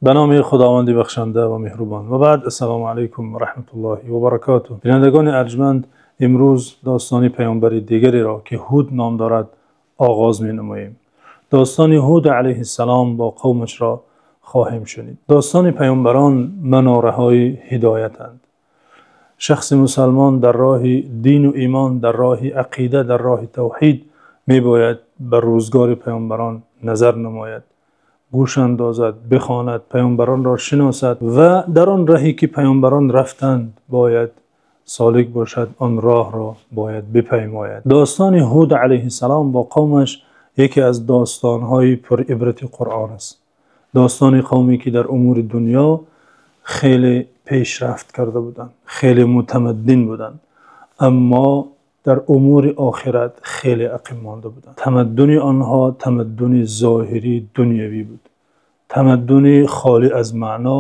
Ба номи Худованди бахшанда ва меҳрубон. Ва баъд, ассалому алайкум ва раҳматуллоҳи ва баракотуҳ. Бинандагони арҷманд, имрӯз достони паёмбари дигаре, ки Ҳуд ном дорад, оғоз менамоем. Достони Ҳуд алайҳиссалом бо қавмаш хоҳем шунид. Достони паёмбарон манораҳои ҳидоятанд. Шахси мусулмон дар роҳи дин ва имон, дар роҳи ақида, дар роҳи тавҳид мебояд ба рӯзгори паёмбарон назар намояд, гӯш андозад, бихонад, паёмбаронро шиносад ва дар он роҳе ки паёмбарон рафтанд бояд солик бошад, он роҳро бояд бипаймояд. Достони Ҳуд алайҳиссалом бо қавмаш яке аз достонҳои пурибрати Қуръон аст. Достони қавме ки дар умури дунё хеле пешрафт карда буданд, хеле мутамаддин буданд, аммо дар умури охират хеле ақиб монда буданд. Тамаддуни онҳо тамаддуни зоҳирии дунявӣ буд. Тамаддуни холӣ аз маъно,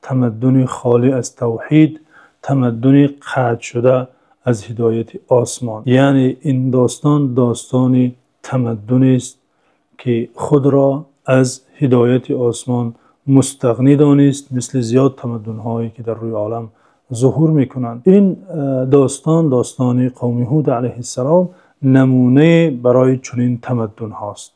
тамаддуни холӣ аз тавҳид, тамаддуни қатъ шуда аз ҳидояти осмон. Яъне ин достон, достони тамаддуне аст ки худро аз ҳидояти осмон мустағнӣ донист, мисли зиёд тамаддунҳое ки дар рӯи олам зуҳур мекунанд. Ин достон, достони қавми Ҳуд алайҳиссалом намунае барои чунин тамаддунҳост.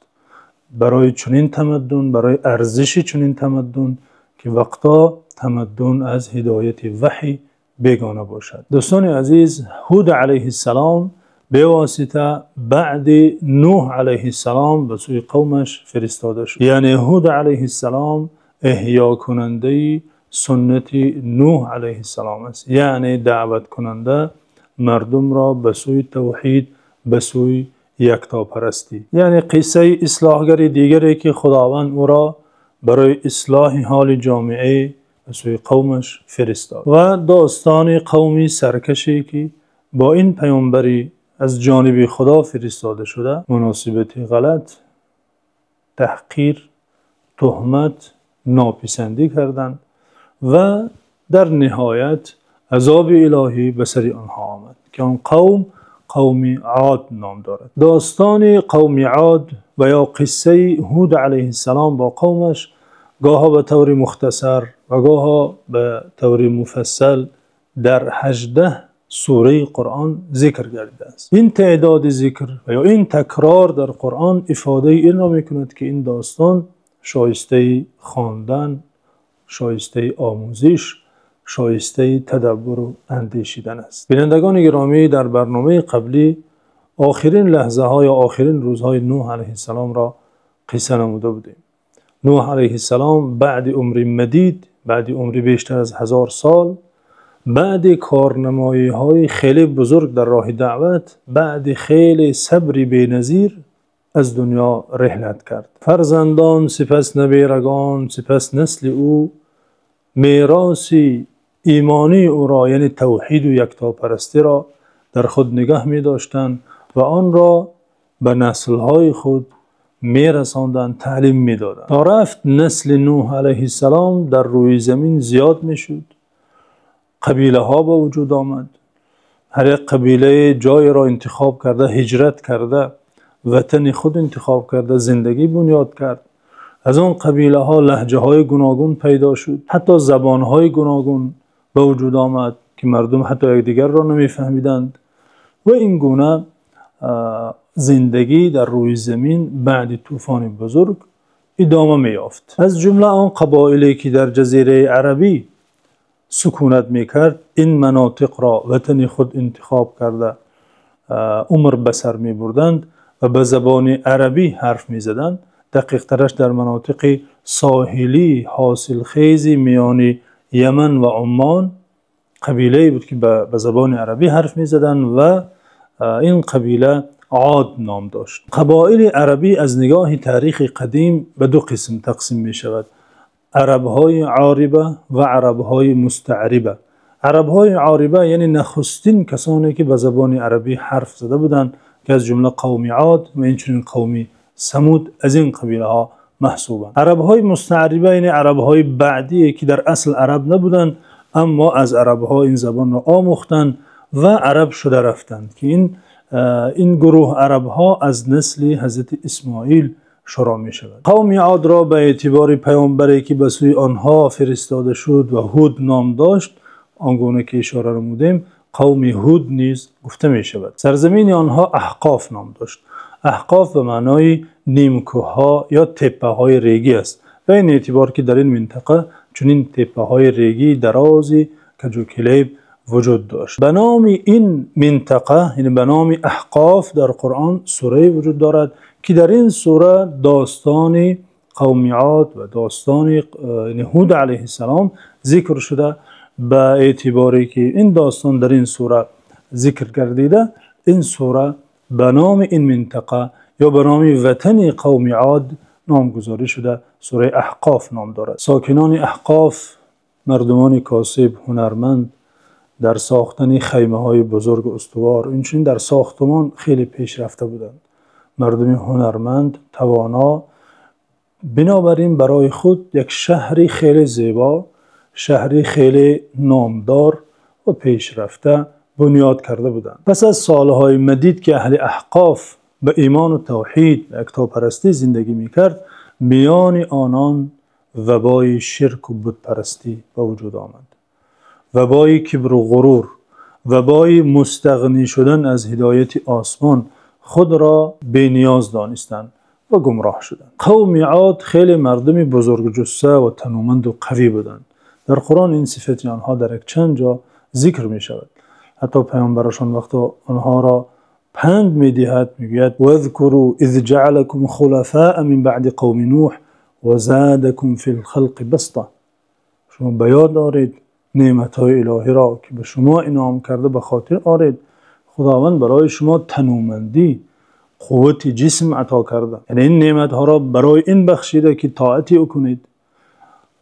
Барои чунин тамаддун, барои арзиши чунин тамаддун ки вақте тамаддун аз ҳидояти ваҳй бегона бошад. Дӯстони азиз, Ҳуд алайҳиссалом бевосита баъд аз Нӯҳ алайҳиссалом ба сӯи қавмаш фиристода шуд. Яъне Ҳуд алайҳиссалом эҳёкунандаи суннати Нӯҳ алайҳиссалом аст. Яъне даъваткунанда мардумро ба сӯи тавҳид, ба сӯи яктопарастӣ. Яъне қиссаи ислоҳгари дигаре ки Худованд ӯро барои ислоҳи ҳоли ҷомеа ба сӯи қавмаш фиристод ва достони қавми саркаше ки бо ин паёмбаре аз ҷониби Худо фиристода шуда муносибати ғалат, таҳқир, туҳмат, нописандӣ карданд ва дар ниҳоят азоби илоҳӣ ба сари онҳо омад, ки он қавм, қавми Од ном дорад. Достони қавми Од ва ё қиссаи Ҳуд алайҳиссалом бо қавмаш гоҳе ба таври мухтасар ва гоҳе ба таври муфассал дар 18 сураи Қуръон зикр гардидааст. Ин теъдоди зикр ва ё ин такрор дар Қуръон ифодаи инро мекунад, ки ин достон шоистаи хондан, шоистаи омӯзиш, шоистаи тадаббур ва андешидан аст. Бинандагони гиромӣ, дар барномаи қаблӣ охирин лаҳзаҳо ё охирин рӯзҳои Нӯҳ алайҳиссаломро қисса намуда будем. Нӯҳ алайҳиссалом баъд умри мадид, баъд умри бештар аз 1000 сол, баъд корнамоиҳои хеле бузург дар роҳи даъват, баъд хеле сабри беназир аз дунё раҳлат кард. Фарзандон, сипас наберагон, сипас насли ӯ мероси имонии ӯро, яъне тавҳид ва яктопарастиро дар худ нигоҳ медоштанд ва онро ба наслҳои худ мерасонданд, таълим медоданд. То рафт насли Нӯҳ алайҳиссалом дар рӯи замин зиёд мешуд. Қабилаҳо ба вуҷуд омад. Ҳар як қабила ҷойеро интихоб карда, ҳиҷрат карда, ватани худ интихоб карда, зиндагӣ бунёд кард. Аз он қабилаҳо лаҳҷаҳои гуногун пайдо шуд, ҳатто забонҳои гуногун ба вуҷуд омад, ки мардум ҳатто якдигарро намефаҳмиданд. Ва ин гуна зиндагӣ дар рӯи замин баъд тӯфони бузург идома меёфт. Аз ҷумла он қабоиле ки дар ҷазираи арабӣ сукунат мекард, ин минтақаҳоро ватани худ интихоб карда, умр ба сар мебурданд ва ба забони арабӣ ҳарф мезаданд. Дақиқтараш дар минтақаҳои соҳилии ҳосилхези миёни Яман ва Уммон қабилае буд, ки ба забони арабӣ ҳарф мезаданд ва ин қабила Од ном дошт. Қабоили арабӣ аз нигоҳи таърихи қадим ба ду қисм тақсим мешавад: арабҳои ориба ва арабҳои мустаъриба. Арабҳои ориба яъне нахустин касоне ки ба забони арабӣ ҳарф зада буданд, ки аз ҷумла қавми Од ва инчунин қавми Самуд аз ин қабилаҳо маҳсубанд. Арабҳои мустаъриба яъне арабҳои баъдӣ ки дар асл араб набуданд, аммо аз арабҳо ин забонро омӯхтанд ва араб шуда рафтанд, ки ин гурӯҳ арабҳо аз насли ҳазрати Исмоил шурӯъ мешавад. Қавми Одро ба эътибори паёмбаре ки ба сӯи онҳо фиристода шуд ва Ҳуд ном дошт, он гуна ки ишора намудем, қавми Ҳуд низ гуфта мешавад. Сарзамини онҳо Аҳқоф ном дошт. Аҳқоф ба маънои нимкӯҳҳо ё теппаҳои регӣ аст. Ба ин эътибор ки дар ин минтақа чунин теппаҳои регии дарози каҷу килеб вуҷуд дошт. Ба номи ин минтақа, яъне ба номи Аҳқоф, дар Қуръон сурае вуҷуд дорад, ки дар ин сура достони қавми Од ва достони Ҳуд алайҳиссалом зикр шуда. Ба эътиборе ки ин достон дар ин сура зикр гардида, ин сура ба номи ин минтақа ё ба номи ватани қавми Од номгузорӣ шуда, сураи Аҳқоф ном дорад. Сокинони Аҳқоф мардумони косиб, ҳунарманд дар сохтани хаймаҳои бузург ва устувор, инчунин дар сохтмон хеле пешрафта буданд. Мардуми ҳунарманд, тавоно, бинобар ин барои худ як шаҳри хеле зебо, шаҳри хеле номдор ва пешрафта бунёд карда буданд. Пас аз солҳои мадид ки аҳли Аҳқоф ба имон ва тавҳид ва яктопарастӣ зиндагӣ мекард, миёни онон вабои ширк ва бутпарастӣ ба вуҷуд омад. Вабои кибр ва ғурур, вабои мустағнӣ шудан аз ҳидояти осмон, худро бениёз донистанд ва гумроҳ шуданд. Қавми Од хеле мардуми бузургҷусса ва тануманд ва қавӣ буданд. Дар Қуръон ин сифати онҳо дар чанд ҷо зикр мешавад. Ҳатто паёмбарашон вақте онҳоро панд медиҳад мегӯяд: واذكروا إذ جعلكم خلفاء من بعد قوم نوح وزادكم في الخلق بسطة. Шумо ба ёд оред неъматҳои илоҳиро ки ба шумо инъом карда, ба хотир оред. Худованд барои шумо танумандӣ, қуввати ҷисм ато карда. Яъне ин неъматҳоро барои ин бахшида ки тоати ӯ кунед,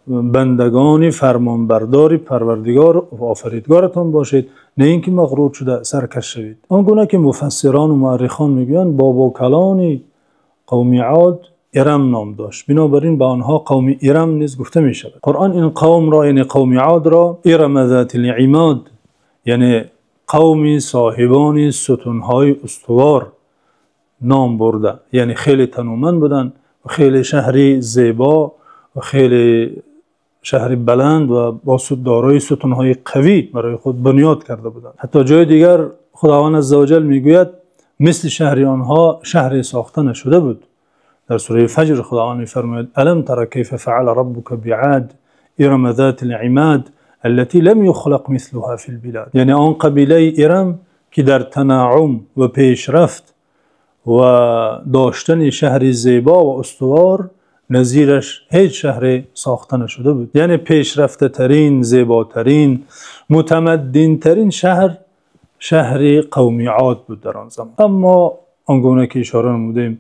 бандагони фармонбардори Парвардигор ва Офаридгоратон бошед, на инки мағрур шуда саркаш шавед. Он гуна ки муфассирон ва муаррихон мегӯянд, бобокалони қавми Од Ирам ном дошт. Бинобар ин ба онҳо қавми Ирам низ гуфта мешавад. Қуръон ин қавмро, яъне қавми Одро, Ирама зотил имод, яъне қавми соҳибони сутунҳои устувор ном бурда, яъне хеле тануманд буданд ва хеле шаҳри зебо ва хеле шаҳри баланд ва бо дорои сутунҳои қавӣ барои худ бунёд карда буданд. Ҳатто ҷои дигар Худованд азза ва ҷалл мегӯяд мисли шаҳри онҳо шаҳре сохта нашуда буд. Дар сураи Фаҷр Худованд мефармояд: ألم تر كيف فعل ربك بعاد إرم ذات العماد التي لم يخلق مثلها في البلاد. Яъне он қабилаи Ирам ки дар танаъум ва пешрафт ва доштани шаҳри зебо ва устувор назираш ҳеҷ шаҳре сохта нашуда буд. Яъне пешрафтатарин, зеботарин, мутамаддинтарин шаҳр шаҳри қавми Од буд дар он замон. Аммо он гуна ки ишора намудем,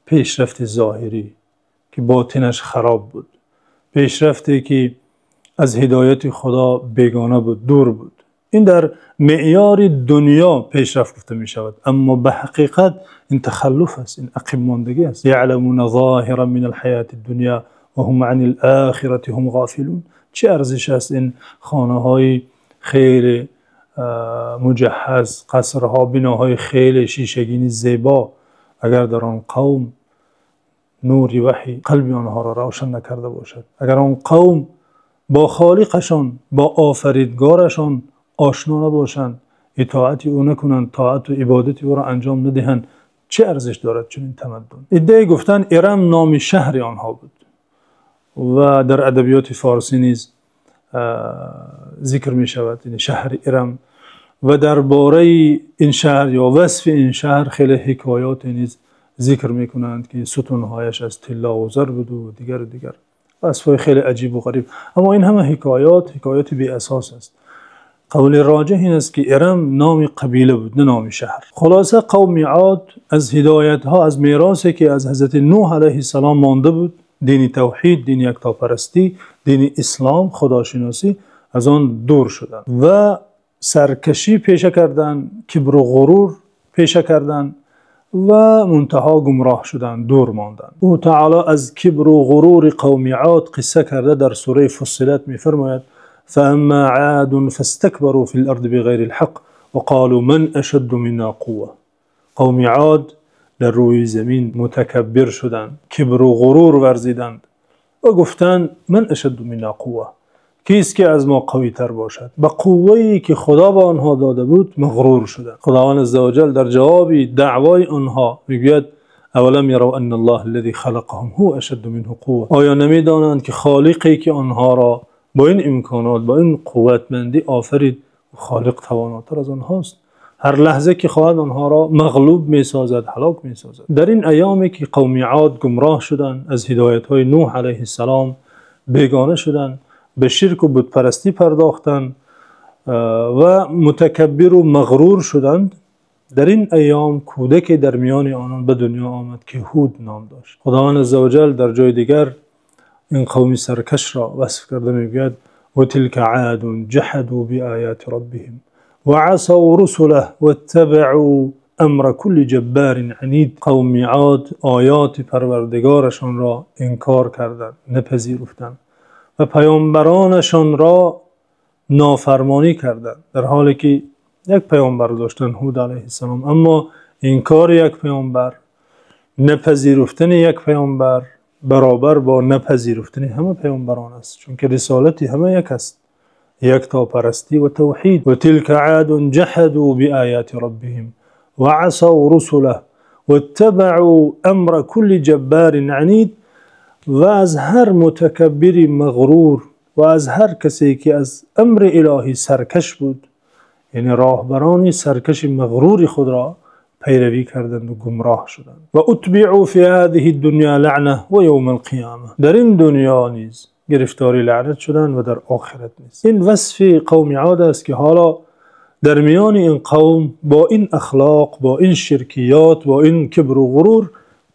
пешрафти зоҳирӣ ки ботинаш хароб буд, пешрафте ки аз ҳидояти Худо бегона буд, дур буд. Ин дар меъёри дунё пешрафт гуфта мешавад, аммо ба ҳақиқат ин тахаллуф аст, ин ақибмондагӣ аст. يعلمون ظاهرا من الحياة الدنيا وهم عن الآخرة هم غافلون. Чӣ арзиш аст ин хонаҳои хеле муҷаҳҳаз, қасрҳо, биноҳои хеле шишагини зебо, агар дар он қавм нури ваҳй қалби онҳоро равшан накарда бошад, агар он қавм бо Холиқашон, бо Офаридгорашон ошно набошанд, итоати ӯ накунанд, тоат ва ибодати ӯро анҷом надиҳанд, чӣ арзиш дорад чунин тамаддун? Иддаи гуфтан Ирам номи шаҳри онҳо буд ва дар адабиёти форсӣ низ зикр мешавад, яъне шаҳри Ирам, ва дар бораи ин шаҳр ё васфи ин шаҳр хеле ҳикоёте низ зикр мекунанд, ки сутунҳояш аз тилло ва зар буд ва дигар ва дигар васфҳои хеле аҷиб ва ғариб. Аммо ин ҳама ҳикоёт ҳикоёти беасос аст. Қавли роҷеҳ ин аст ки Ирам номи қабила буд, на номи шаҳр. Хулоса, қавми Од аз ҳидоятҳо, аз меросе ки аз ҳазрати Нӯҳ алайҳиссалом монда буд, дини тавҳид, дини яктопарастӣ, дини ислом, худошиносӣ, аз он дур шуданд ва саркашӣ пеша карданд, кибру ғурур пеша карданд ва мунтаҳо гумроҳ шуданд, дур монданд. Ӯ таъоло аз кибру ғурури қавми Од қисса карда дар сураи Фуссилат мефармояд: فأما عاد فاستكبروا في الأرض بغير الحق وقالوا من أشد منا قوة. Қавми Од Дар рӯи замин мутакаббир шуданд, кибру ғурур варзиданд ва гуфтанд: «من أشد منا قوة», кист ки аз мо қавитар бошад? Ба қуввае ки Худо ба онҳо дода буд мағрур шуданд. Худованди азза ва ҷалл дар ҷавоби даъвои онҳо мегӯяд: أولم يروا أن الله الذي خلقهم هو أشد منهم قوة. Оё намедонанд, ки Холиқе ки онҳоро бо ин имконот, бо ин қувватмандӣ офарид, Холиқ тавонотар аз онҳост? Ҳар лаҳза ки хоҳад, онҳоро мағлуб месозад, ҳалок месозад. Дар ин айёме ки қавми Од гумроҳ шуданд, аз ҳидоятҳои Нӯҳ алайҳиссалом бегона шуданд, ба ширку бутпарастӣ пардохтанд ва мутакаббиру мағрур шуданд, дар ин айём кӯдаке дар миёни онон ба дунё омад, ки Ҳуд ном дошт. Худованди азза ва ҷалл дар ҷои дигар ин қавми саркашро васф карда мегӯяд: وتلك عاد جحدوا بآيات ربهم وعصوا رسله واتبعوا أمر كل جبار عنيد. Қавми Од оёти Парвардигорашонро инкор карданд, напазируфтанд ва паёмбаронашонро нофармонӣ карданд, дар ҳоле ки як паёмбар доштанд, Ҳуд алайҳиссалом. Аммо инкори як паёмбар, напазируфтани як паёмбар баробар бо напазируфтани ҳама паёмбарон аст, чунки рисолати ҳама як аст: яктопарастӣ ва тавҳид. وتلك عاد جحدوا بآيات ربهم وعصوا رسله واتبعوا أمر كل جبار عنيد. Ва аз ҳар мутакаббири мағрур ва аз ҳар касе ки аз амри илоҳӣ саркаш буд, яъне роҳбарони саркаши мағрури худро пайравӣ карданд ва гумроҳ шуданд. وأتبعوا في هذه الدنيا لعنة ويوم القيامة. Дар ин дунё низ гирифтори лаънат шуданд ва дар охират низ. Ин васфи қавми Од аст, ки ҳоло дар миёни ин қавм бо ин ахлоқ, бо ин ширкиёт, бо ин кибру ғурур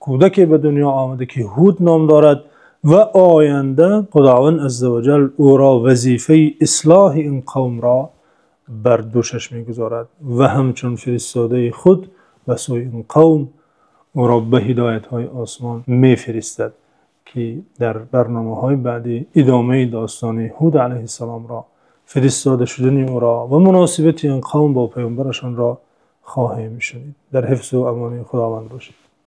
кӯдаке ба дунё омада, ки Ҳуд ном дорад ва оянда Худованд азза ва ҷалл ӯро вазифаи ислоҳи ин қавмро бар дӯшаш мегузорад ва ҳамчун фиристодаи худ ба сӯи ин қавм ӯро ба ҳидоятҳои осмон мефиристад, ки дар барномаҳои баъдӣ идомаи достони Ҳуд алайҳиссаломро, фиристода шудани ӯро ва муносибати ин қавм бо паёмбарашонро хоҳем шунид. Дар ҳифзу амони Худованд бошед.